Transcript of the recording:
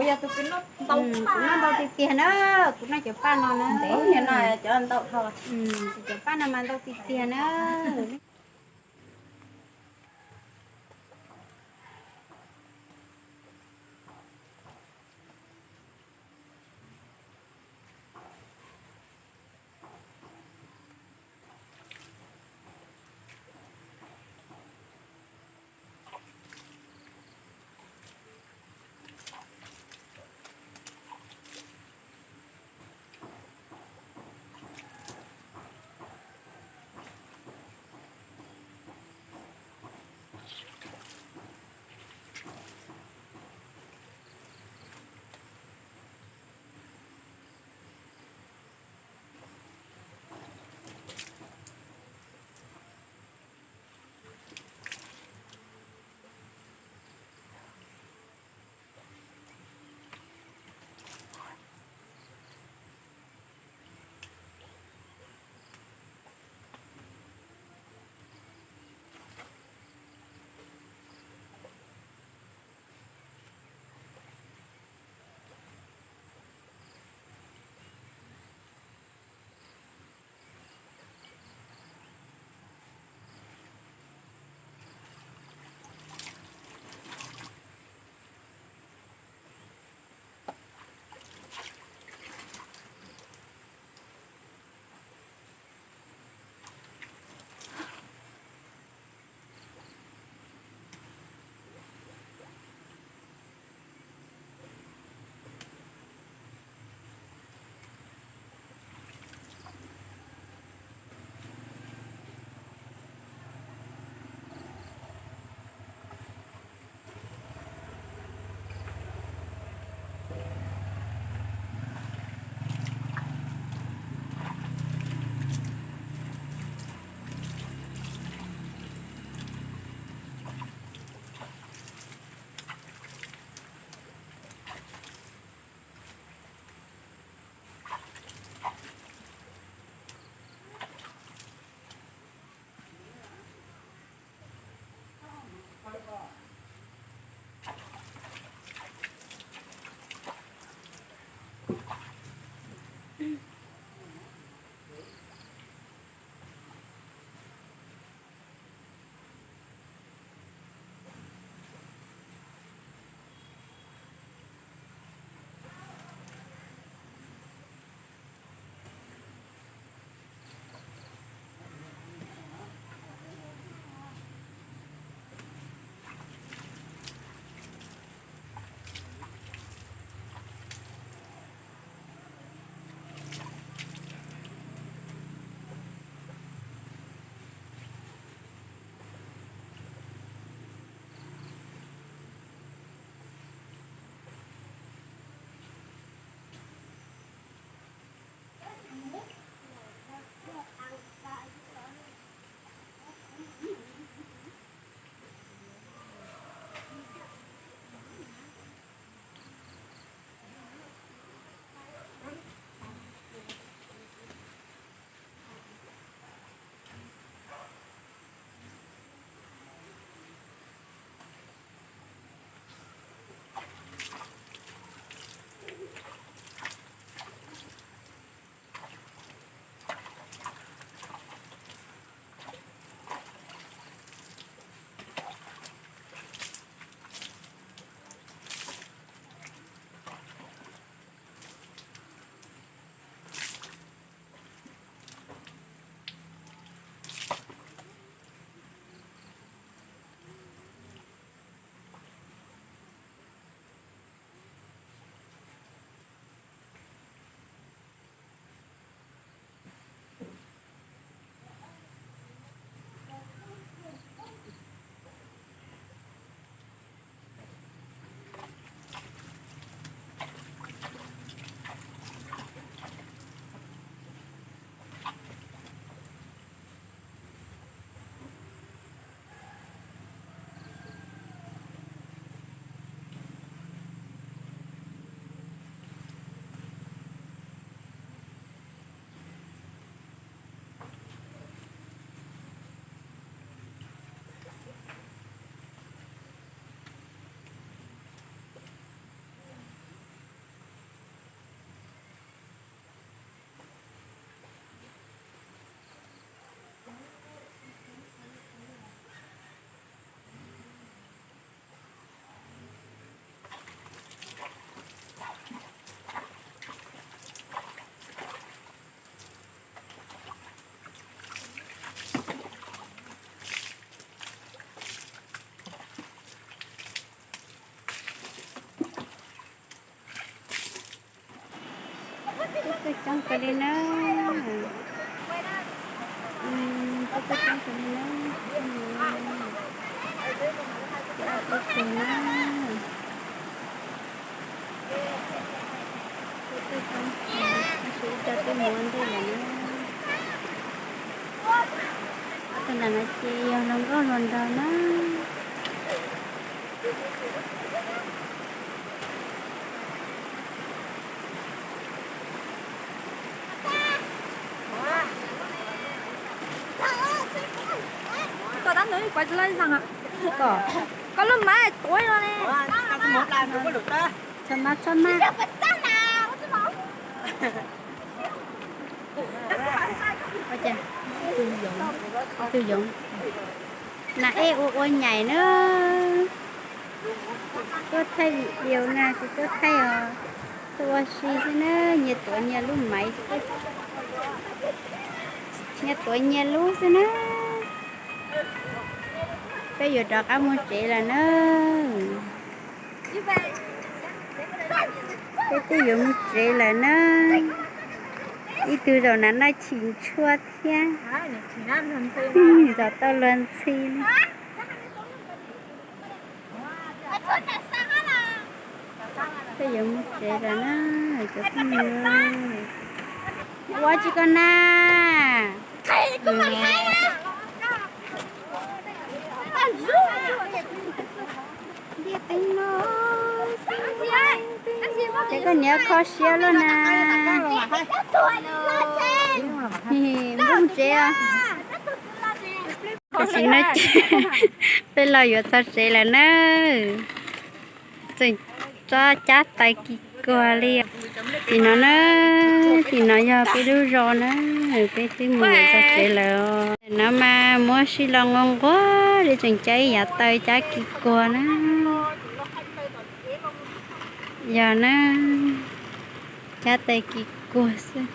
Kuv noj ntau tiag tiag na, kuv noj cov paj no na. Cov paj no mas ntau tiag tiag na. Tuaj coob kawg li na. Tuaj tuaj coob kawg li na. Cov tuaj tug na. Tuaj tuaj coob kawg li, tab sis ib co twb mus ua ntej lawm na. Ob tug nram no ces yog hluas nkauj hluas nraug na. Koj lub maiv tuav no ne. Txhob mab, txhob mab. Tus yoov na, ej ua ua nyaim na. Tuaj thaij video na, tsis tuaj thaij os. Tuaj ua si xwb na, nyias tuav nyias lub maiv xwb. Nyias tuav nyias lub xwb na. Peb yuav rov qab mus tsev lawm na. Peb twb yuav mus tsev lawm na. Ib tug zaum na noj chim ntshuaj thiab. Zov tau luag ntxhi li. Peb yuav mus tsev lawm na, cov phooj ywg. Ua tsi koj na? Ces koj niam kho siab luaj na. Mus tsev os. Tam sim no ces peb los yuav txog tsev lawm na. Tseem tso cab tais kis kuag li. Tim no na, tim no yog peb lub zos na, peb twb mus yuav txog tsev lawm. No mas muab sib los nquag nquag li, tseem cab ib yav taw cab kis kuag na. Yog na, cab tais kis kuag xwb.